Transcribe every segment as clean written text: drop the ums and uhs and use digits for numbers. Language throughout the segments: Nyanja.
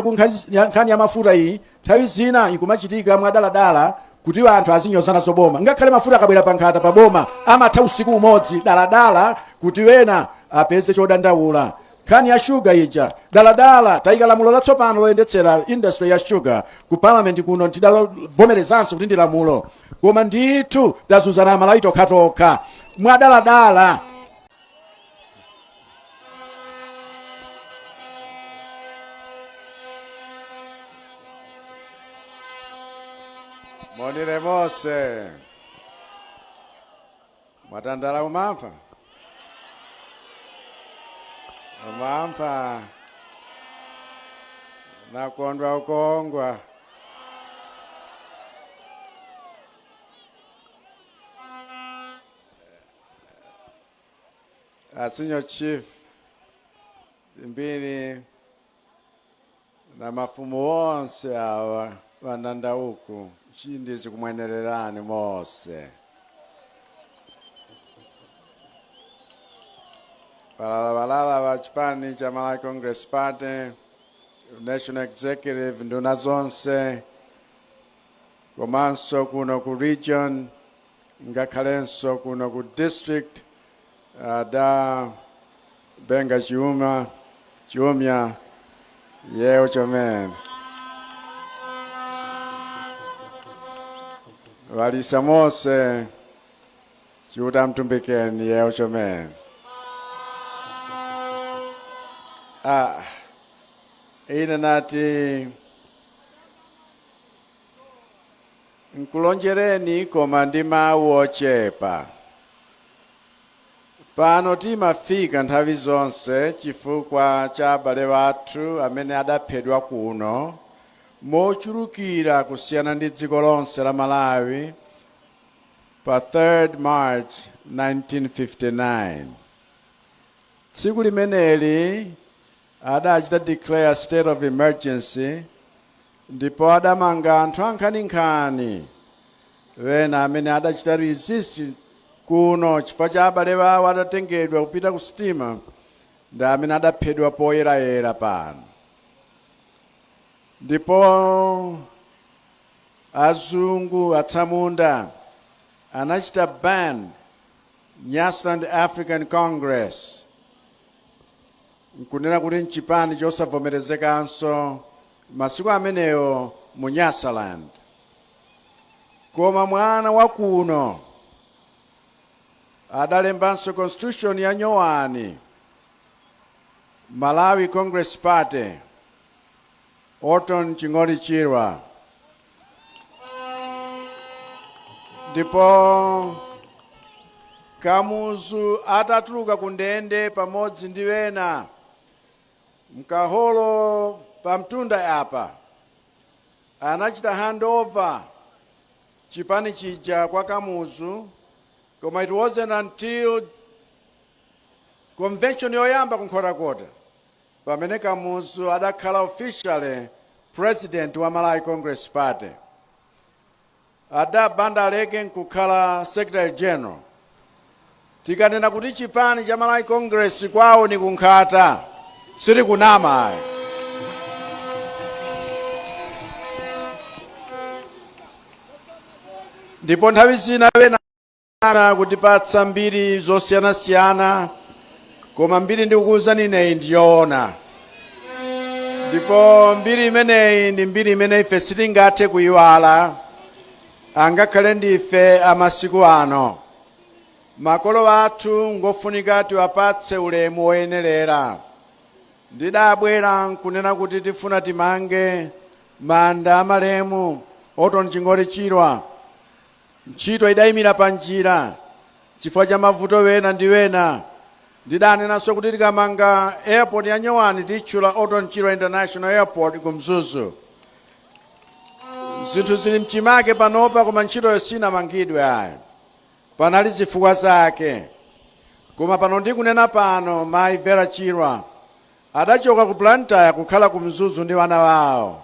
Nkhani ya mafuta iyi nthawi zina ikumachitika mwadaladala kuti anthu azinyozana zoboma. Ngakhale mafuta akabwera pa Nkhata pa boma amatha usiku umodzi, daladala kuti wena apeze chodandaula. Nkhani ya shuga ija, daladala tayika lamulo latsopano loyendetsera industry ya shuga ku parliament kuno, tidavomerezanso kuti ndi lamulo, koma ndithu tazunzana Amalawi tokhatokha mwadaladala. Monire mose mwatandala umampa umampa nakondwa ukongwa. A Senior Chief Mbini na mafumu wonse awa vananda uku chindizi kumwenererani mose valala valala va chipani cha Malawi Congress Party, National Executive, nduna zonse, komanso kuno ku region, ngakhalenso kuno ku district, da Benga Chiuma Chiumya yewo chomene valisa mose chiuta mtumbikeni yewo chomene. Ah, ine nati nkulonjereni koma ndi mawu ochepa. Pano timafika nthawi zonse chifukwa cha abale wathu amene adaphedwa kuno mochulukira kusiyana ndi dziko lonse la Malawi pa 3 March 1959. Tsiku limeneli adachita declare state of emergency ndipo adamanga anthu ankhaninkhani wena amene adachita resist kuno chifukwa cha abale wawo adatengedwa kupita ku sitima, ndi amene adaphedwa poyerayera pano. Ndipo azungu atsamunda anachita ban Nyasaland African Congress, nkunena kuti nchipani chosavomerezekanso masiku amenewo mu Nyasaland. Koma mwana wa kuno adalembanso constitution ya nyowani, Malawi Congress Party, Orton Ching'oli Chirwa. Ndipo Kamuzu atatuluka ku ndende pamodzi ndi wena mkaholo pamtunda apa, anachita handover chipani chija kwa Kamuzu. Koma it wasn't until convention yoyamba ku Nkhotakota pamene Kamuzu adakhala officially president wa Malawi Congress Party, adabanda aleke nkukhala secretary general. Tikanena kuti chipani cha Malawi Congress kwawo ni kunkhata, sitikunama ayi. Ndipo nthawi zina wena kutipatsa mbiri zosiyanasiyana, koma mbiri ndikukuwuzani ineyi ndiyoona, ndipo mbiri imeneyi ndi mbiri imene ife sitingathe kuyiwala, angakhale ndife amasiku ano. Makolo athu ngofunika tiwapatse ulemu woyenerera. Ndidabwera nkunena kuti tifuna timange manda amalemu Orton Ching'oli Chirwa. Ntchito idayimira pa njira chifukwa cha mavuto wena ndi wena. Ndidanenanso kuti tikamanga airport ya nyowani titchula Orton Chirwa International Airport ku Mzuzu. Zinthu zili mchimake panopa, koma ntchitoyo sinamangidwe ayi, panali zifukwa zake. Koma pano ndikunena pano, mayi Vera Chirwa adachoka ku Blantyre kukhala ku Mzuzu ndi wana wawo.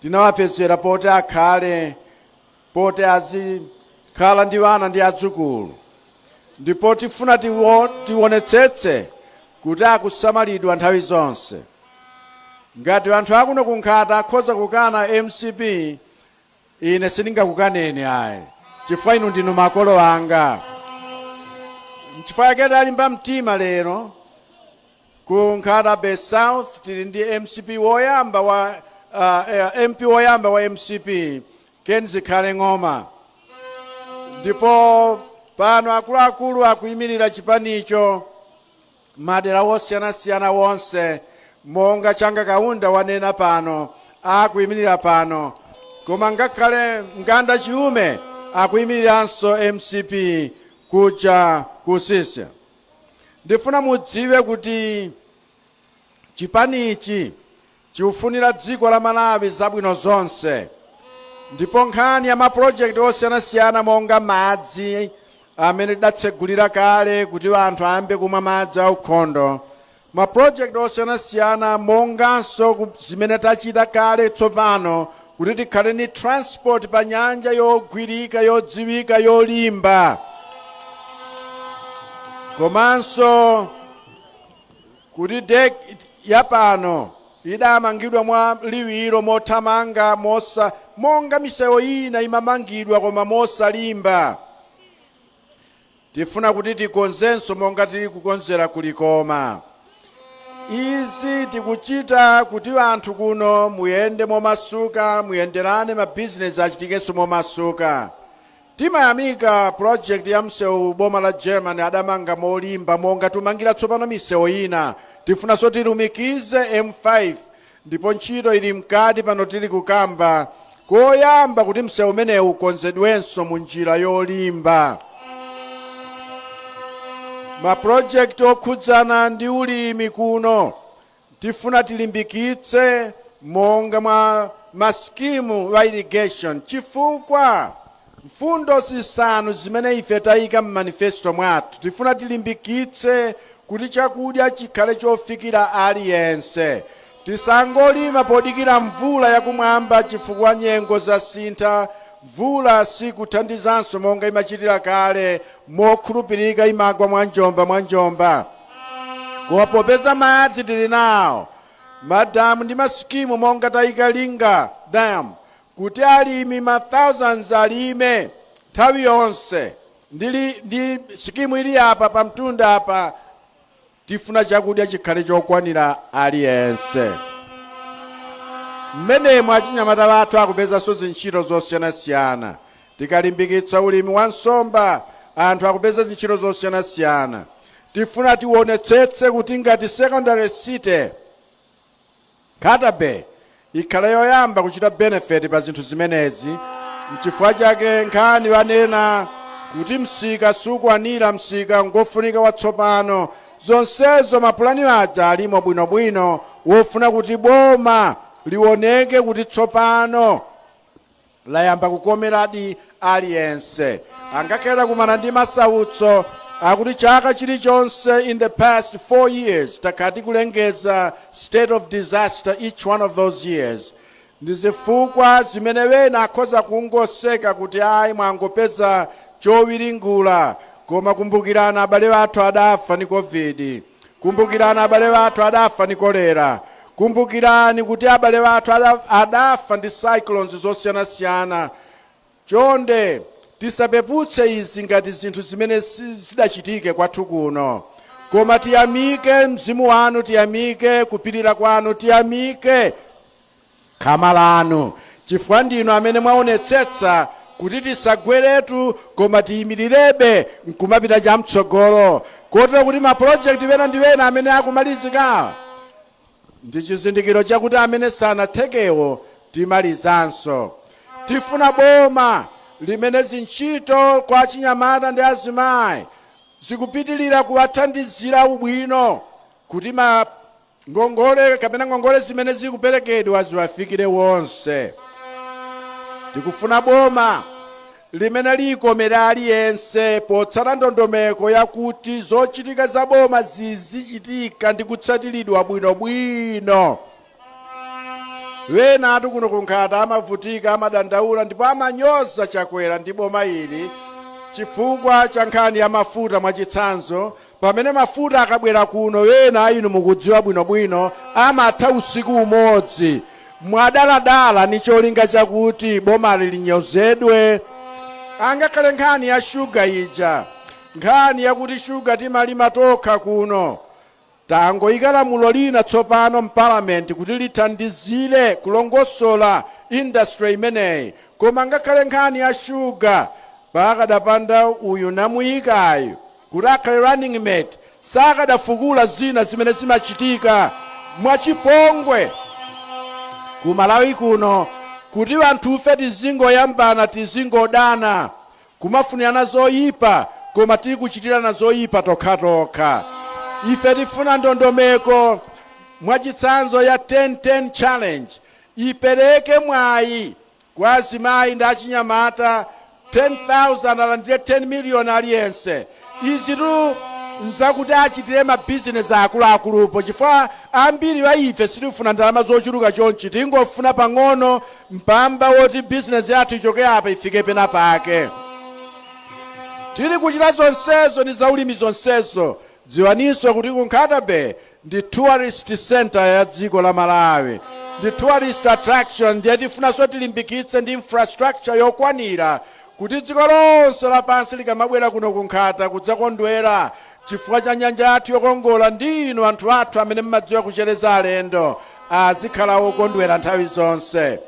Tinawapezera poti akhale, poti azikhala ndi wana ndi adzukulu, ndipo tifuna tionetsetse kuti akusamalidwa nthawi zonse. Ngati anthu akuno kunkhata akhoza kukana MCP, ine sindingakukaneni ayi, chifukwa inu ndinu makolo anga. Nchifukwa chake talimba mtima lero ku Nkhata Bay South tili ndi MCP woyamba wa MP woyamba wa MCP, Ken Zikhale Ng'oma. Ndipo pano akuluakulu akuyimirira chipanicho madera osiyanasiyana wonse, monga Changa Kaunda wanena pano, akuyimirira pano, koma ngakhale Mganda Chiume akuyimiriranso MCP kuja kusisya. Ndifuna mudziwe kuti chipanichi chikufunira dziko la Malawi zabwino zonse, ndipo nkhani ya mapulojekiti osiyanasiyana monga madzi amene tidatsegulira kale kuti anthu ayambe kumwa madzi aukhondo, mapulojekiti osiyanasiyana monganso zimene tachita kale tsopano kuti tikhale ni transport pa nyanja yogwirika, yodziwika, yolimba, komanso kuti deck yapano idamangidwa mwa liwiro, mothamanga, mosa monga misewu ina imamangidwa koma mosalimba. Tifuna kuti tikonzenso monga tili kukonzera kulikoma. Izi tikuchita kuti anthu kuno muyende momasuka, muyenderane, mabizinesi achitikenso momasuka. Timayamika project ya msewu boma la Germany adamanga molimba monga tumangira tsopano misewu ina. Tifunanso tilumikize M5, ndipo ntchito ili mkati pano tili kukamba koyamba kuti msewu umenewu ukonzedwenso mu njira yolimba. Mapulojekiti okhudzana ndi ulimi kuno tifuna tilimbikitse monga mwa maskimu wa irrigation, chifukwa mfundo zisanu zimene ife tayika m'manifesto mwathu, tifuna tilimbikitse kuti chakudya chikhale chofikira aliyense. Tisangolima podikira mvula yakumwamba, chifukwa nyengo zasintha. Mvula sikuthandizanso monga imachitira kale mokhulupirika, imagwa mwanjomba mwanjomba. Koma popeza madzi tili nawo, madamu ndi masikimu monga tayika Linga Dam kuti alimi ma thousands alime nthawi yonse, ndi sikimu ili apa pamtunda apa, tifuna chakudya chikhale chokwanira aliyense. Mmenemu achinyamata athu akupezanso zintchito zosiyanasiyana. Tikalimbikitsa ulimi wa nsomba, anthu akupeza zintchito zosiyanasiyana. Tifuna tionetsetse kuti ngati secondary city, Nkhata Bay ikhale yoyamba kuchita benefit pa zinthu zimenezi. Nchifukwa chake nkhani wanena kuti msika sukwanira, msika ngofunika watsopano. Zonsezo mapulani aja alimo bwinobwino, wofuna kuti boma lioneke kuti tsopano layamba kukomeradi aliyense. Angakhale kumana ndi masautso akuti chaka chilichonse in the past 4 years takhala tikulengeza state of disaster each one of those years, ndi zifukwa zimene wena akhoza kungoseka kuti ayi, mwangopeza chowiringula. Koma kumbukirani, abale athu adafa ni COVID. Kumbukirani, abale athu adafa ni kolera. Kumbukirani kuti abale athu adafa ndi cyclones zosiyanasiyana. Chonde tisapeputse izi ngati zinthu zimene zidachitike kwathu kuno, koma tiyamike mzimu wanu, tiyamike kupirira kwanu, tiyamike khama lanu, chifukwa ndinu amene mwaonetsetsa kuti tisagweretu koma tiyimirirebe nkumapita chamtsogolo, kotero kuti mapulojekiti wena ndi wena amene akumalizika ndi chizindikiro chakuti amene sanathekewo timalizanso. Tifuna boma limene zintchito kwa chinyamata ndi azimayi zikupitilira kuwathandizira ubwino, kuti ma ngongole kapena ngongole zimene zikuperekedwa ziwafikire wonse. Tikufuna boma limene likomera aliyense potsata ndondomeko yakuti zochitika za boma zizichitika ndi kutsatiridwa bwinobwino. Wena atu kuno kunkhata amavutika, amadandaula ndipo amanyoza Chakwera ndi boma ili chifukwa cha nkhani ya mafuta. Mwachitsanzo, Pamene mafuta akabwera kuno, wena inu mukudziwa bwinobwino, amatha usiku umodzi mwadaladala ni cholinga chakuti bomali linyozedwe. Angakhale nkhani ya shuga ija, nkhani yakuti shuga timalima tokha kuno, tangoyika lamulo lina tsopano mpalamenti kuti lithandizire kulongosola industry imeneyi. Koma ngakhale nkhani ya shuga, pakadapanda uyu namuyikayo kuti akhale running mate, sakadafukula zina zimene zimachitika mwachipongwe ku Malawi kuno, kuti anthufe tizingoyambana, tizingodana, kumafunirana zoyipa, koma tili kuchitirana zoyipa tokhatokha. Ife tifuna ndondomeko, mwachitsanzo ya 10-10 Challenge, ipereke mwayi kwa azimayi ndi achinyamata 10,000 alandire 10 million aliyense. Izitu nzakuti achitire mabizinesi akuluakulupo, chifukwa ambiri wa ife sitifuna ndalama zochuluka chonchi, tingofuna pang'ono mpamba woti bizinesi yathu ichoke apa ifike pena pake. Tili kuchita zonsezo ndi zaulimi zonsezo. Dziwaninso kuti ku Nkhata Bay ndi tourist center ya dziko la Malawi, ndi tourist attraction. Ndiye tifunanso tilimbikitse ndi infrastructure yokwanira kuti dziko lonse lapansi likamabwera kuno ku Nkhata kudzakondwera chifukwa cha nyanja yathu yokongola ndi inu anthu athu amene mmadziwa kuchereza alendo, azikhala okondwera nthawi zonse.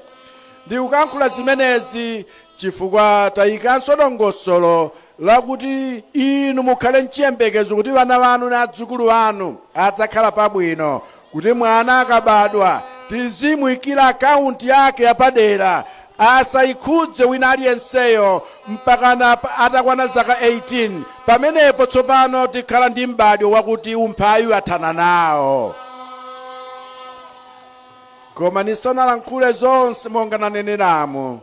Ndikukankhula zimenezi chifukwa tayikanso dongosolo lakuti inu mukhale mchiyembekezo kuti vana vanu na adzukulu anu adzakhala pabwino, kuti mwana akabadwa tizimuyikira akaunti yake yapadera, asayikhudze wina aliyenseyo mpakana atakwana zaka 18. Pamenepo tsopano tikhala ndi m'badwo wakuti umphawi athana nawo. Koma ndisanalankhule zonse monga naneneramo,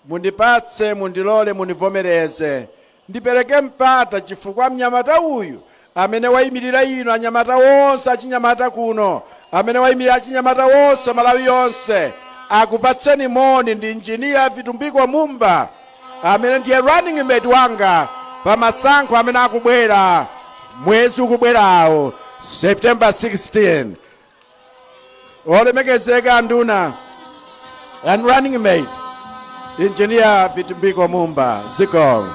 mundipatse, mundilole, mundivomereze ndipereke mpata, chifukwa mnyamata uyu amene wayimirira inu anyamata wonse, achinyamata kuno, amene wayimirira achinyamata wonse Malawi yonse, akupatseni moni. Ndi Injiniya Vitumbiko Mumba, amene ndiye running mate wanga pa masankho amene akubwera mwezi ukubwerawo, September 16. Olemekezeka nduna and running mate, Engineer Vitumbiko Mumba, zikomo.